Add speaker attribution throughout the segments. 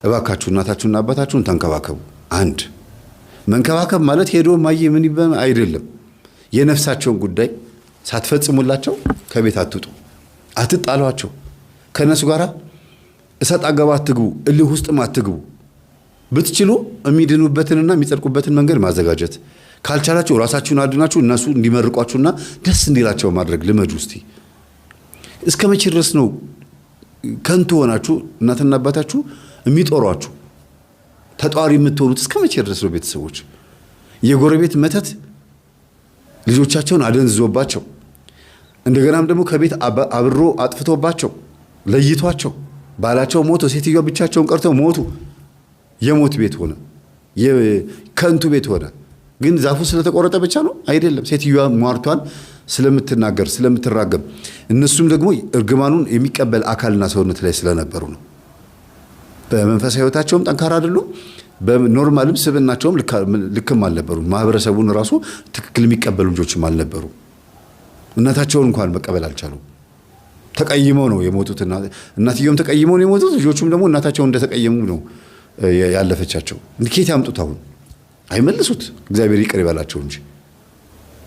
Speaker 1: እባካችሁ እናታችሁና አባታችሁን ተንከባከቡ። አንድ መንከባከብ ማለት ሄዶ ማየ ምን ይበል አይደለም። የነፍሳቸውን ጉዳይ ሳትፈጽሙላቸው ከቤት አትውጡ፣ አትጣሏቸው። ከእነሱ ጋር እሰጥ አገባ አትግቡ፣ እልህ ውስጥም አትግቡ። ብትችሉ የሚድኑበትንና የሚጸድቁበትን መንገድ ማዘጋጀት፣ ካልቻላችሁ ራሳችሁን አድናችሁ እነሱ እንዲመርቋችሁና ደስ እንዲላቸው ማድረግ ልመዱ። እስቲ እስከ መቼ ድረስ ነው ከንቱ ሆናችሁ እናትና አባታችሁ የሚጦሯችሁ ተጧሪ የምትሆኑት? እስከ መቼ ድረስ ነው? ቤተሰቦች የጎረቤት መተት ልጆቻቸውን አደንዝዞባቸው እንደገናም ደግሞ ከቤት አብሮ አጥፍቶባቸው ለይቷቸው ባላቸው ሞቶ ሴትዮዋ ብቻቸውን ቀርተው ሞቱ። የሞት ቤት ሆነ፣ ከንቱ ቤት ሆነ። ግን ዛፉ ስለተቆረጠ ብቻ ነው አይደለም። ሴትዮዋ ሟርቷን ስለምትናገር ስለምትራገም፣ እነሱም ደግሞ እርግማኑን የሚቀበል አካልና ሰውነት ላይ ስለነበሩ ነው። በመንፈሳዊ ሕይወታቸውም ጠንካራ አይደሉም። በ normal ም ስብዕናቸውም ልክም አልነበሩም። ማህበረሰቡን ራሱ ትክክል የሚቀበሉ ልጆችም አልነበሩ። እናታቸውን እንኳን መቀበል አልቻሉም። ተቀይመው ነው የሞቱት። እናትየውም ተቀይመው ነው የሞቱት። ልጆቹም ደግሞ እናታቸውን እንደተቀየሙ ነው ያለፈቻቸው። ከየት ያምጡት? አሁን አይመልሱት። እግዚአብሔር ይቅር ይበላቸው እንጂ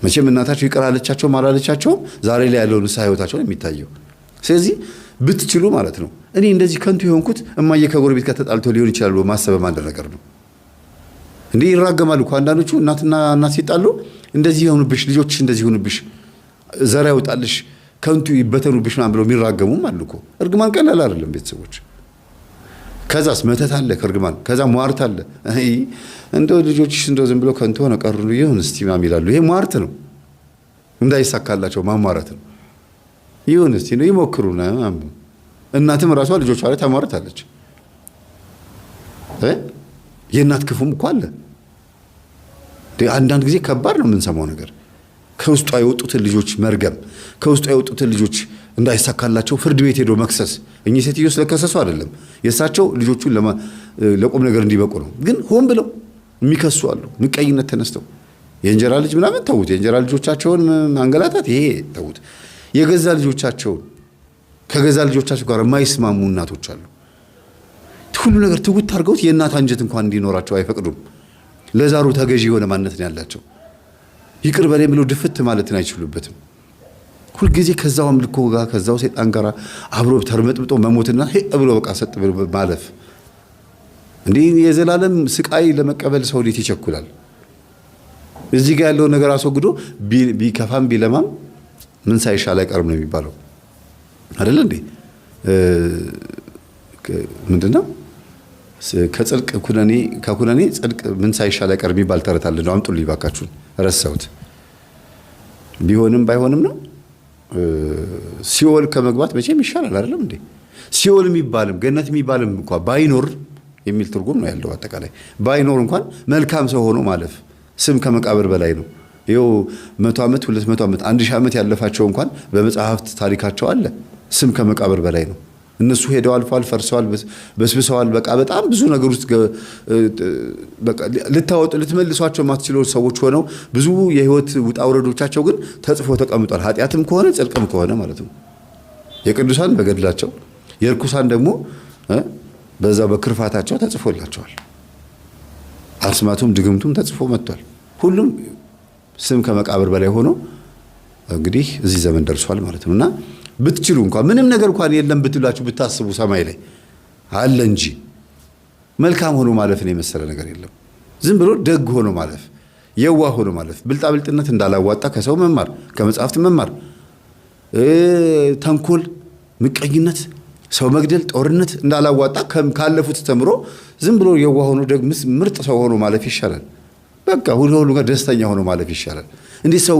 Speaker 1: መቼም እናታቸው ይቅር አለቻቸውም አላለቻቸውም ዛሬ ላይ ያለው ንስሐ ህይወታቸውን የሚታየው። ስለዚህ ብትችሉ ማለት ነው። እኔ እንደዚህ ከንቱ የሆንኩት እማዬ ከጎረቤት ጋር ተጣልቶ ሊሆን ይችላል ብሎ ማሰብ አንድ ነገር ነው። እንዲህ ይራገማሉ እኮ አንዳንዶቹ። እናትና እናት ሲጣሉ እንደዚህ ይሆኑብሽ፣ ልጆች እንደዚህ ይሆኑብሽ፣ ዘር ያውጣልሽ፣ ከንቱ ይበተኑብሽ ምናምን ብለው የሚራገሙም አሉ እኮ። እርግማን ቀላል አይደለም ቤተሰቦች። ከዛስ መተት አለ ከእርግማን፣ ከዛ ሟርት አለ። እንደው ልጆችሽ እንደው ዝም ብሎ ከንቱ ሆነ ቀሩ ይሁን እስቲ ምናምን ይላሉ። ይሄ ሟርት ነው፣ እንዳይሳካላቸው ማሟረት ነው። ይሁን እስቲ ነው ይሞክሩ። እናትም ራሷ ልጆቿ ላይ ታሟርታለች። የእናት ክፉም እኮ አለ። አንዳንድ ጊዜ ከባድ ነው የምንሰማው ነገር። ከውስጧ የወጡትን ልጆች መርገም፣ ከውስጧ የወጡትን ልጆች እንዳይሳካላቸው ፍርድ ቤት ሄዶ መክሰስ። እኚህ ሴትዮ ስለከሰሱ አይደለም፣ የእሳቸው ልጆቹን ለቁም ነገር እንዲበቁ ነው። ግን ሆን ብለው የሚከሱ አሉ። ምቀኝነት ተነስተው የእንጀራ ልጅ ምናምን ተዉት፣ የእንጀራ ልጆቻቸውን ማንገላታት ይሄ ተዉት። የገዛ ልጆቻቸውን ከገዛ ልጆቻቸው ጋር የማይስማሙ እናቶች አሉ። ሁሉ ነገር ትውት አድርገውት የእናት አንጀት እንኳን እንዲኖራቸው አይፈቅዱም። ለዛሩ ተገዢ የሆነ ማንነት ነው ያላቸው። ይቅር በለኝ ብለው ድፍት ማለትን አይችሉበትም። ሁልጊዜ ከዛው አምልኮ ጋር ከዛው ሰይጣን ጋር አብሮ ተርመጥምጦ መሞትና ሄ ብሎ በቃ ሰጥ ብሎ ማለፍ። እንዲህ የዘላለም ስቃይ ለመቀበል ሰው እንዴት ይቸኩላል? እዚህ ጋር ያለውን ነገር አስወግዶ ቢከፋም ቢለማም ምን ሳይሻል አይቀርም ነው የሚባለው። አይደለ እንዴ? ምንድነው? ከጽድቅ ኩነኔ ከኩነኔ ጽድቅ ምን ሳይሻል አይቀርም የሚባል ተረት አለ። አምጡልኝ ባካችሁን፣ ረሳሁት። ቢሆንም ባይሆንም ነው ሲኦል ከመግባት መቼም ይሻላል አይደለም እንዴ? ሲኦል የሚባልም ገነት የሚባልም እንኳን ባይኖር የሚል ትርጉም ነው ያለው። አጠቃላይ ባይኖር እንኳን መልካም ሰው ሆኖ ማለፍ ስም ከመቃብር በላይ ነው። ይኸው 100 ዓመት፣ 200 ዓመት፣ 1000 ዓመት ያለፋቸው እንኳን በመጽሐፍት ታሪካቸው አለ። ስም ከመቃብር በላይ ነው። እነሱ ሄደው አልፈዋል፣ ፈርሰዋል፣ በስብሰዋል። በቃ በጣም ብዙ ነገር ውስጥ በቃ ልታወጡ ልትመልሷቸው የማትችሉ ሰዎች ሆነው ብዙ የህይወት ውጣ ውረዶቻቸው ግን ተጽፎ ተቀምጧል። ኃጢአትም ከሆነ ጽድቅም ከሆነ ማለት ነው። የቅዱሳን በገድላቸው የርኩሳን ደግሞ በዛ በክርፋታቸው ተጽፎላቸዋል። አስማቱም ድግምቱም ተጽፎ መጥቷል። ሁሉም ስም ከመቃብር በላይ ሆኖ እንግዲህ እዚህ ዘመን ደርሷል ማለት ነው። እና ብትችሉ እንኳን ምንም ነገር እንኳን የለም ብትላችሁ ብታስቡ ሰማይ ላይ አለ እንጂ መልካም ሆኖ ማለፍን የመሰለ ነገር የለም። ዝም ብሎ ደግ ሆኖ ማለፍ፣ የዋህ ሆኖ ማለፍ፣ ብልጣብልጥነት እንዳላዋጣ ከሰው መማር፣ ከመጽሐፍት መማር፣ ተንኮል፣ ምቀኝነት፣ ሰው መግደል፣ ጦርነት እንዳላዋጣ ካለፉት ተምሮ ዝም ብሎ የዋህ ሆኖ ምርጥ ሰው ሆኖ ማለፍ ይሻላል። በቃ ሁሉ ጋር ደስተኛ ሆኖ ማለፍ ይሻላል። እንዴት ሰው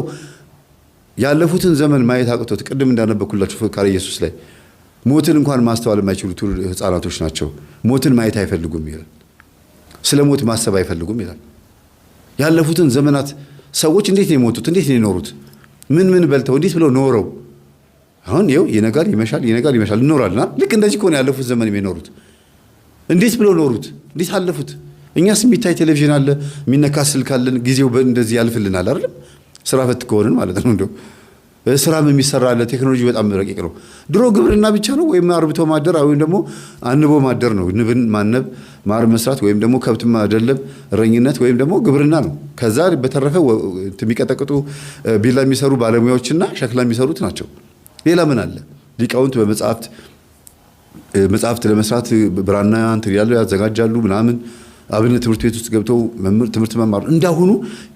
Speaker 1: ያለፉትን ዘመን ማየት አቅቶት፣ ቅድም እንዳነበኩላችሁ ፍካረ ኢየሱስ ላይ ሞትን እንኳን ማስተዋል የማይችሉ ህፃናቶች ናቸው። ሞትን ማየት አይፈልጉም ይላል። ስለ ሞት ማሰብ አይፈልጉም ይላል። ያለፉትን ዘመናት ሰዎች እንዴት ነው የሞቱት? እንዴት ነው የኖሩት? ምን ምን በልተው እንዴት ብለው ኖረው? አሁን ይኸው ይነጋል ይመሻል፣ ይነጋል ይመሻል እንኖራለን። ልክ እንደዚህ ከሆነ ያለፉት ዘመን የኖሩት እንዴት ብለው ኖሩት? እንዴት አለፉት? እኛስ የሚታይ ቴሌቪዥን አለ፣ የሚነካ ስልክ አለን። ጊዜው እንደዚህ ያልፍልናል አይደለም? ስራ ፈት ከሆንን ማለት ነው። እንደው ስራም የሚሰራ አለ። ቴክኖሎጂ በጣም ረቂቅ ነው። ድሮ ግብርና ብቻ ነው ወይም አርብቶ ማደር ወይም ደግሞ አንቦ ማደር ነው። ንብን ማነብ፣ ማር መስራት ወይም ደግሞ ከብት ማደለብ፣ እረኝነት ወይም ደግሞ ግብርና ነው። ከዛ በተረፈ የሚቀጠቅጡ ቢላ የሚሰሩ ባለሙያዎችና ሸክላ የሚሰሩት ናቸው። ሌላ ምን አለ? ሊቃውንት በመጽሐፍት መጽሐፍት ለመስራት ብራና እንትን ያለው ያዘጋጃሉ ምናምን። አብነት ትምህርት ቤት ውስጥ ገብተው መምህር ትምህርት መማር፣ እንዳሁኑ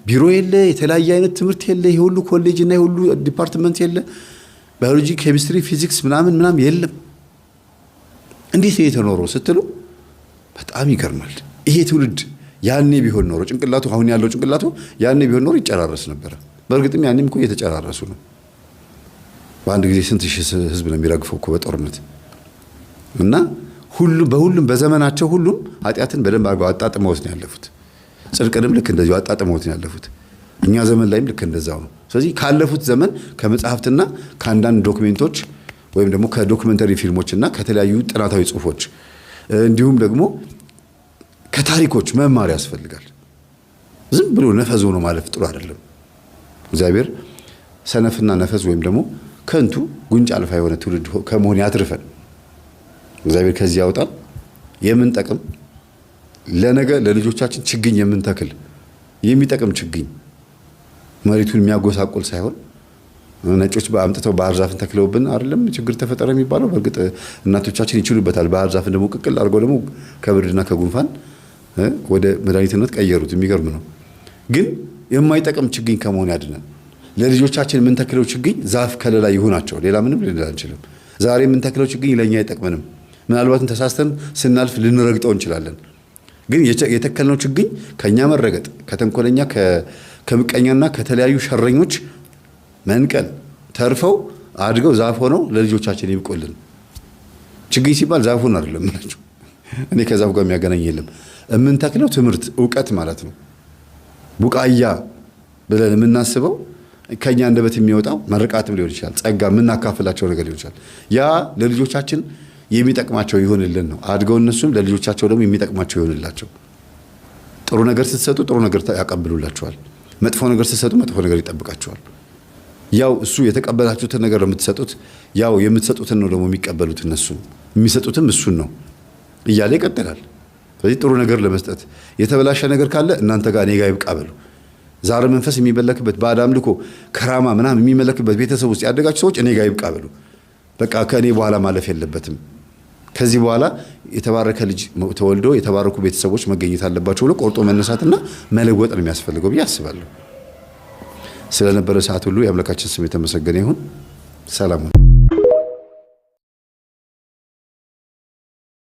Speaker 1: ቢሮ የለ፣ የተለያየ አይነት ትምህርት የለ፣ ይሄ ሁሉ ኮሌጅ እና ይሄ ሁሉ department የለ፣ ባዮሎጂ፣ ኬሚስትሪ፣ ፊዚክስ ምናምን ምናምን የለም። እንዴት ነው የተኖረው ስትሉ በጣም ይገርማል። ይሄ ትውልድ ያኔ ቢሆን ኖሮ ጭንቅላቱ፣ አሁን ያለው ጭንቅላቱ ያኔ ቢሆን ኖሮ ይጨራረስ ነበረ። በእርግጥም ያኔም እኮ እየተጨራረሱ ነው። በአንድ ጊዜ ስንት ሺህ ህዝብ ነው የሚረግፈው እኮ በጦርነት። እና ሁሉም በሁሉም በዘመናቸው ሁሉም ኃጢአትን በደንብ አድርገው አጣጥመውት ነው ያለፉት። ጽድቅንም ልክ እንደዚሁ አጣጥመውት ነው ያለፉት። እኛ ዘመን ላይም ልክ እንደዛው ነው። ስለዚህ ካለፉት ዘመን ከመጽሐፍትና ከአንዳንድ document ኦች ወይም ደግሞ ከ documentary ፊልሞች እና ከተለያዩ ጥናታዊ ጽሁፎች እንዲሁም ደግሞ ከታሪኮች መማር ያስፈልጋል። ዝም ብሎ ነፈዝ ሆኖ ማለፍ ጥሩ አይደለም። እግዚአብሔር ሰነፍና ነፈዝ ወይም ደግሞ ከንቱ ጉንጭ አልፋ የሆነ ትውልድ ከመሆን ያትርፈን። እግዚአብሔር ከዚህ ያውጣል። የምንጠቅም፣ ለነገ ለልጆቻችን ችግኝ የምንተክል፣ የሚጠቅም ችግኝ፣ መሬቱን የሚያጎሳቁል ሳይሆን። ነጮች አምጥተው ባህር ዛፍን ተክለውብን አይደለም ችግር ተፈጠረ የሚባለው። በእርግጥ እናቶቻችን ይችሉበታል። ባህር ዛፍን ደግሞ ቅቅል አድርገው ደግሞ ከብርድና ከጉንፋን ወደ መድኃኒትነት ቀየሩት። የሚገርም ነው። ግን የማይጠቅም ችግኝ ከመሆን ያድነን። ለልጆቻችን የምንተክለው ችግኝ ዛፍ ከለላ ይሁናቸው። ሌላ ምንም ልንል አንችልም። ዛሬ የምንተክለው ችግኝ ለእኛ አይጠቅመንም። ምናልባትም ተሳስተን ስናልፍ ልንረግጠው እንችላለን። ግን የተከልነው ችግኝ ከእኛ መረገጥ፣ ከተንኮለኛ፣ ከምቀኛና ከተለያዩ ሸረኞች መንቀል ተርፈው አድገው ዛፍ ሆነው ለልጆቻችን ይብቁልን። ችግኝ ሲባል ዛፉን አይደለም የምላቸው። እኔ ከዛፉ ጋር የሚያገናኝ የለም። የምንተክለው ትምህርት፣ እውቀት ማለት ነው። ቡቃያ ብለን የምናስበው ከኛ አንደበት የሚወጣው መርቃትም ሊሆን ይችላል። ጸጋ የምናካፍላቸው ነገር ሊሆን ይችላል። ያ ለልጆቻችን የሚጠቅማቸው ይሆንልን ነው። አድገው እነሱም ለልጆቻቸው ደግሞ የሚጠቅማቸው ይሆንላቸው። ጥሩ ነገር ስትሰጡ ጥሩ ነገር ያቀብሉላቸዋል። መጥፎ ነገር ስትሰጡ መጥፎ ነገር ይጠብቃቸዋል። ያው እሱ የተቀበላችሁትን ነገር ነው የምትሰጡት። ያው የምትሰጡትን ነው ደግሞ የሚቀበሉት እነሱ፣ የሚሰጡትም እሱን ነው እያለ ይቀጥላል። ስለዚህ ጥሩ ነገር ለመስጠት፣ የተበላሸ ነገር ካለ እናንተ ጋር እኔ ጋር ይብቃ በሉ። ዛር መንፈስ የሚመለክበት፣ ባዕድ አምልኮ፣ ከራማ ምናምን የሚመለክበት ቤተሰብ ውስጥ ያደጋችሁ ሰዎች እኔ ጋር ይብቃ በሉ። በቃ ከእኔ በኋላ ማለፍ የለበትም። ከዚህ በኋላ የተባረከ ልጅ ተወልዶ የተባረኩ ቤተሰቦች መገኘት አለባቸው ብሎ ቆርጦ መነሳትና መለወጥ ነው የሚያስፈልገው ብዬ አስባለሁ። ስለነበረ ሰዓት ሁሉ የአምላካችን ስም የተመሰገነ ይሁን። ሰላም።